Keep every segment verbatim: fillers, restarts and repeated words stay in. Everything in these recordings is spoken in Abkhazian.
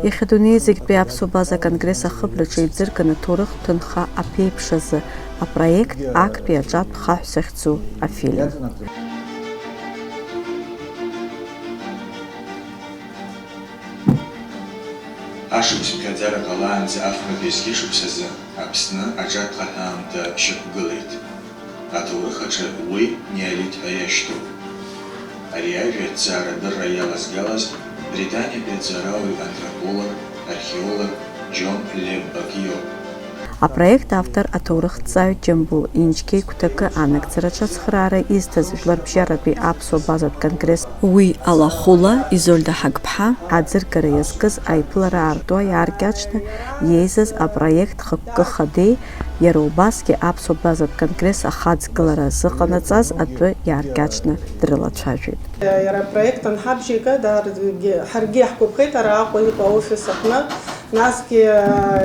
Иахьа адунеи зегьтәи аԥсуа база конгресс ахыбраҿы еибзырган аҭоурыхтә ҭынха аԥеиԥш азы апроект актәи аҿатә хаҳә захьӡу афильм. Ашықәс ԥхьаӡара ҟалаанӡа афбатәи азқьышықәсазы Аԥсны аҿатә хаҳәаамҭа шьақәгылеит. Аҭоурых аҿы уи неолит ҳәа иашьҭоуп. Ари ажәа аҭҵаарадырра иалазгалаз Британиатәи аҵарауаҩ антрополог, археолог Џьон Леббак иоуп. Апроект автор аҭоурыхҭҵааҩ Џьамбул Инџьгьа игәҭакы анагӡараҿы ацхыраара изҭаз Жәларбжьаратәи аԥсуа базатә конгресс уи алахәыла Изольда Ҳагԥҳа аӡыргара иазкыз аиԥылара аартуа иааркьаҿны иеизаз апроект хықәкы хадеи, иара убасгьы аԥсуа базатә конгресс ахаҵгылара зыҟанаҵаз атәы иааркьаҿны дрылацәажәеит. Иара апроект анҳабжьеига, дааргьы, ҳаргьы иаҳгәаԥхеит ара Аҟәа иҟоу аофис аҟны, насгьы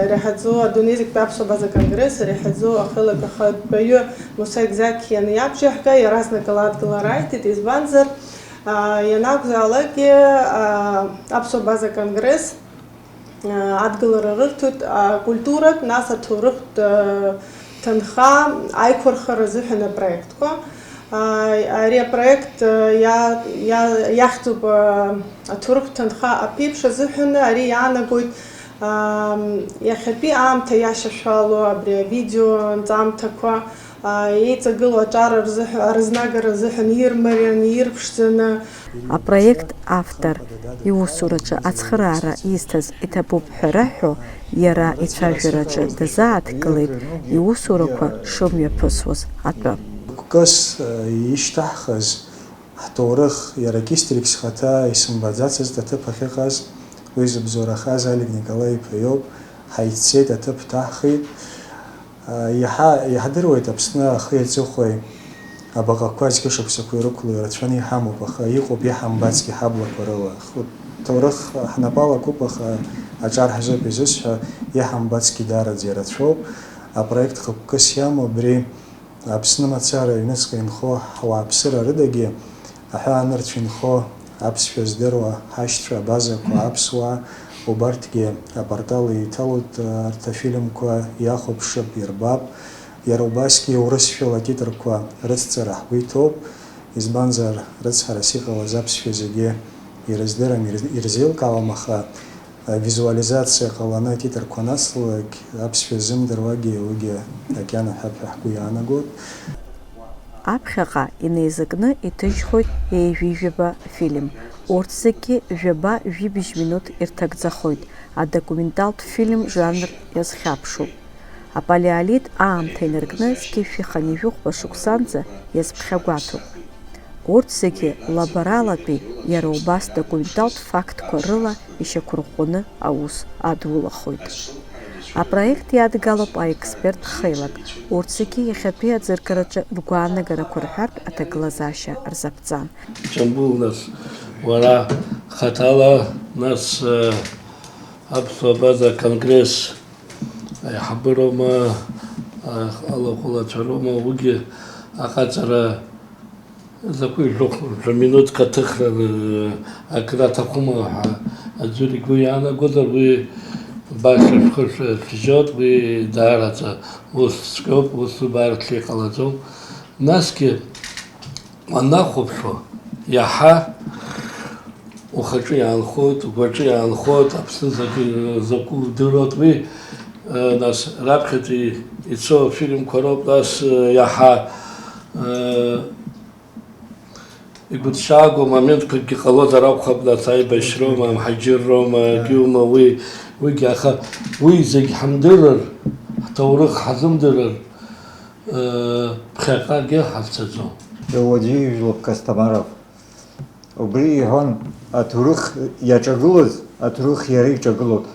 иреиҳаӡоу адунеи зегьтәи аԥсуа база конгресс иреиҳаӡоу ахеилак ахантәаҩы Муса Егзақь ианиабжьаҳга, иаразнак ала адгылара аиҭеит, избанзар, а, ианакәзаалакгьы, а, аԥсуа база конгресс адгылара рырҭоит акультуратә, нас аҭоурыхтә ҭынха аиқәырхара азыҳәан апроектқәа. Ари апроект иа-, иа-, иахьӡуп аҭоурыхтә ҭынха аԥеиԥш азыҳәан, ари иаанагоит иахьатәи аамҭа иашьашәало абри авидео анҵамҭақәа. Еиҵагылоу аҿар рзыҳәа-, рызнагара азыҳәан ирмарианы, ирԥшӡаны. Апроект автор иусураҿы ацхыраара изҭаз иҭабуп ҳәа раҳәо, иара ицәажәараҿы дазааҭгылеит иусурақәа шымҩаԥысуаз атәы. Кыс ишьҭаҳхыз ҳҭоурых, иара Кистрик схаҭа исымбаӡацызт аҭыԥ ахьыҟаз, уи зыбзоурахаз Алик Николаи-иԥа иоуп, ҳаиццеит, аҭыԥ ҭаҳхит. Иаҳа-, иаҳдыруеит Аԥсны ахи аҵыхәеи абаҟақәа зқьышықәсақәа ирықәлоу ирацәаны иҳамоуп, аха иҟоуп иҳамбацгьы ҳаблақәа рыла. Ҳҭоурых ҳнапала акуп, аха аҿар ҳзоуп изысҳәо, иҳамбацгьы даараӡа ирацәоуп. Апроект хықәкыс иамоу абри Аԥсны мацара аҩныҵҟа инхо ҳуааԥсыра рыдагьы аҳәаанырцә инхо аԥсшәа здыруа ҳашьцәа, абазақәа, аԥсуаа, убарҭгьы апортал еиҭалоит, арҭ афильмқәа иахәаԥшып, ирбап, иара убасгьы урысшәала атитрқәа рыцҵара ҳгәы иҭоуп, избанзар, рыцҳарас иҟалаз аԥсшәа зегьы ирыздырам, ирз-, ирзеилкаауам, аха Авизуализациа ҟаланы атитрқәа анацлалак, аԥсшәа ззымдыруагьы уигьы макьана ҳәап ҳәа ҳгәы иаанагоит. Аԥхьаҟа инеизакны иҭыжьхоит ҩажәи жәаба фильм. Урҭ зегьы жәаба-жәибжь минуҭ ирҭагӡахоит, адокументалтә фильм жанр иазхьаԥшуп. Апалеолит аамҭа инаркны зқьи жәшәи хынҩажәи хәба шықәсанӡа иазԥхьагәаҭоуп. Урҭ зегьы лаборалатәи, иара убас документалтә фактқәа рыла ишьақәырӷәӷәаны аус адулахоит. Апроект иадгалоуп аексперт хеилак. Урҭ зегьы иахьатәи аӡыргараҿы ргәаанагарақәа рҳәартә аҭагылазаашьа рзаԥҵан. Џьамбул, нас, уара хаҭала, нас, э, аԥсуа база конгресс аиҳабыроума, алахәылацәа роума, уигьы аҟаҵара закәи жәохә-, жәа минуҭк аҭыхра акыр аҭахума ҳәа аӡәыр игәы иаанагозар, уи баша шәхы шәжьоит, уи даараӡа ус цәгьоуп, ус убарҭ иҟалаӡом. Насгьы уанахәаԥшуа, иаҳа ухаҿы иаанхоит, угәаҿы иаанхоит, Аԥсны закәи, закәу удыруеит уи, э, нас, раԥхьатәи ицо афильмқәа роуп, нас, э, иаҳа, э, игәыҭшьаагоу моментқәакгьы ҟалозар акәхап, нас, аибашьроума, амҳаџьырроума, егьиума, уи, уигьы, аха уи зегь ҳамдырыр, ҳҭоурых ҳазымдырыр, э, ԥхьаҟагьы ҳазцаӡом. Уаҵәы ижәлоуп Костомаров. Убри иҳәон, аҭоурых иаҿагылоз, аҭоурых иара иҿагылоуп.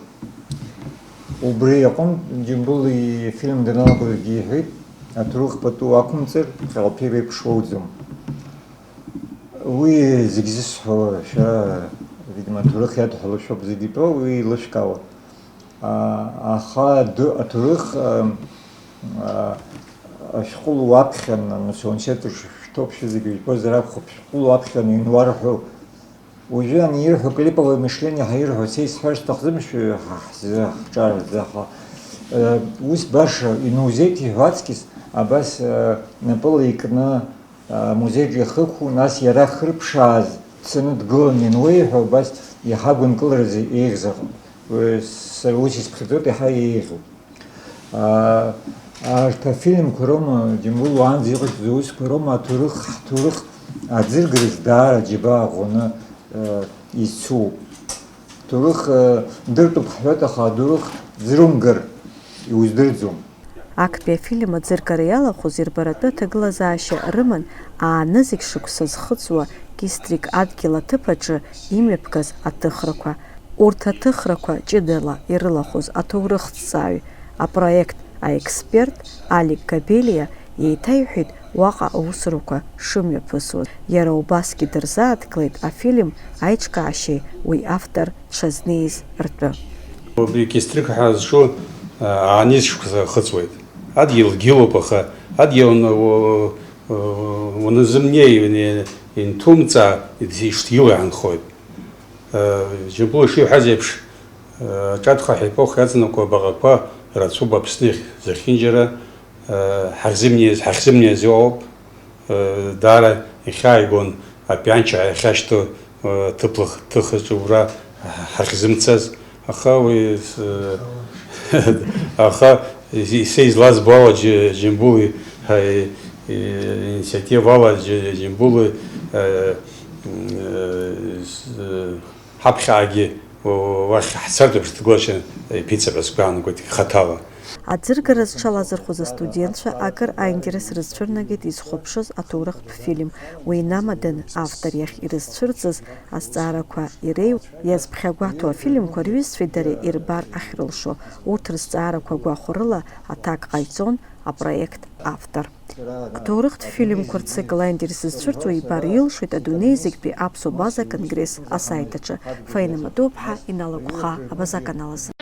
Убри аҟынтә Џьамбул ифильм даналагозгьы иҳәеит, аҭоурых пату ақәымҵыр, ԥхьаҟатәи реиԥш уоуӡом. Уи зегь зысҳәо, шәа, видимо, аҭоурых иадҳәалоу шәоуп зегь итәоу, уи еилышәкаауа. А, аха ду-, аҭоурых, а, а, ашәҟәы уаԥхьан, анцәа-, анцәа шәҭоуп шәзегьы ижәбозар акәхап, шәҟәы уаԥхьан иануарҳәо, Уажәы анирҳәо, клиповое мышление ҳаирҳәо, са исҳәар сҭахӡам, шәы-, ҳа-, ҳзы, ҳҿар рзы, аха, э, ус баша инузеиҭ иҳәацкьыс, абас, э, напыла икны, э, амузеиҿ иахықәу, нас иара хырԥшааз дцаны дгылан иануеиҳәо, абас иаҳа гәынкыларазы еиӷьзароуп. Э, сара ус исԥхьаӡоит, иаҳа еиӷьуп. Аа, арҭ афильмқәа роума, Џьамбул уаанӡа иҟашәҵаз аусқәа роума аҭоурых, ҳҭоурых аӡыргараз даара џьабаа ӷәӷәаны, э, изцу? Ҭоурых, э, дыртәуп ҳҳәоит, аха аҭоурых ӡрумгар иуздырӡом. Актәи афильм аӡыргара иалахәыз ирбаратәы аҭагылазаашьа рыман, ааны зегь шықәса зхыҵуа Кистрик адгьыл аҭыԥ аҿы имҩаԥгаз аҭыхрақәа. Урҭ аҭыхрақәа ҷыдала ирылахәыз аҭоурыхҭҵааҩ, апроект аексперт Алик Габелиа еиҭаиҳәеит уаҟа аусурақәа шымҩаԥысуаз. Иара убасгьы дырзааҭгылеит афильм аиҿкаашьеи уи автор дшазнеиз ртәы. Убри Кистрик ҳәа зҿу, а, ааниз шықәса хыҵуеит. Адгьыл дгьылуп, аха адгьыл ан-, у-, у-, уназымнеи, уни-, инҭумҵаа, ишдгьылу иаанхоит. Џьамбул ишиҳәаз еиԥш, аҿатә хаҳә епоха иаҵанакуа абаҟақәа рацәоуп Аԥсны зехьынџьара ҳахьзымнеиз, ҳахьзымнеиз иоуп. Даара ихьааигон апианча иахьашьҭоу ҭыԥлах-, ҭыхаҿ убра ҳахьзымцаз. Аха уи, аха са излазбо ала, Џьамбул иинициативала, Џьамбул ҳаԥхьаагьы уахь ҳцартә ԥшьҭагылашьа иԥиҵап ҳәа сгәы аанагоит хаҭала. Аӡыргара зҽалазырхәыз астудентцәа акыр аинтерес рызцәырнагеит изхәаԥшыз аҭоурыхтә фильм. Уи инамаданы автор иахь ирызцәырҵыз азҵаарақәа иреиу, иазԥхьагәаҭоу афильмқәа рҩызцәеи дареи ирбар ахьрылшо. Урҭ рызҵаарақәа гәахәарыла аҭак ҟаиҵон апроект автор. Аҭоурыхтә фильмқәа рцикл аинтерес зцәырҵуа ибар илшоит адунеи зегьтәи аԥсуа-абаза конгресс асаит аҿы. Фаина Матуаԥҳа, Инал Агәхаа, Абаза аканалазы.